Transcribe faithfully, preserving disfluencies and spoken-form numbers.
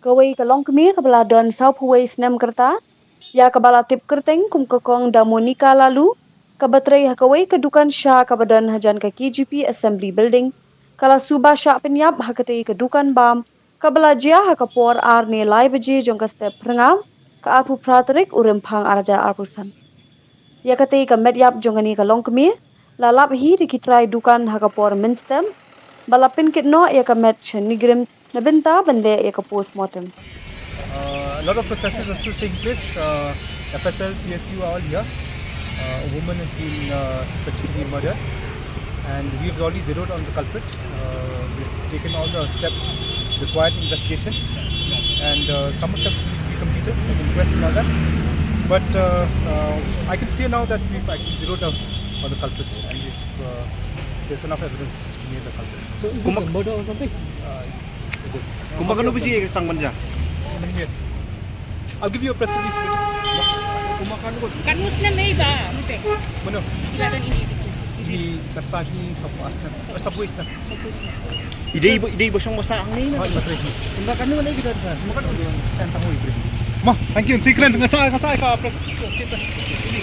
Kawei ka longkmie kaba la don sawphew wei snem ka rta, ïa kaba la tip kyrteng kum ka Kong Damonika Laloo, kaba trei ha kawei ka dukan sha kaba don hajan ka K J P Assembly Building, ka la suba shah pynïap ha katei ka dukan bam, kaba la jia ha ka por ar ne lai baje jong ka step phyrngam, ka arphew phra tarik u Rymphang ar hajar arphew san. Ïa katei ka met ïap jong kane ka longkmie la lap hi da ki trai dukan ha ka por mynstep, ba la pynkit noh ïa ka met sha NEIGRIHMS na bynta ban leh ïa ka postmortem. Uh, a lot of processes are still taking place. Uh, F S L, C S U are all here. Uh, a woman has been uh, suspected to be murdered, and we've already zeroed on the culprit. Uh, we've taken all the steps required in investigation, and uh, some steps will be completed, like inquest and all that. But uh, uh, I can say now that we've actually zeroed out on the culprit, and we've, uh, there's enough evidence to nail the culprit. So is this a murder or something? Uh, it is. Kumba kano biji sang manja? I'll give you a press release later. Katno snem ei ba mute? Mano? Ila don ini. Ini kata ini sawphew snem. Eh, sawphew snem. Idei idei bosong basa ang ni na. Hoi, betul ini. Kumba kano ne kita san? Kumba kano? Kan tahu itu. Ma, thank you. Secret dengan saya, saya ke press statement. Ini.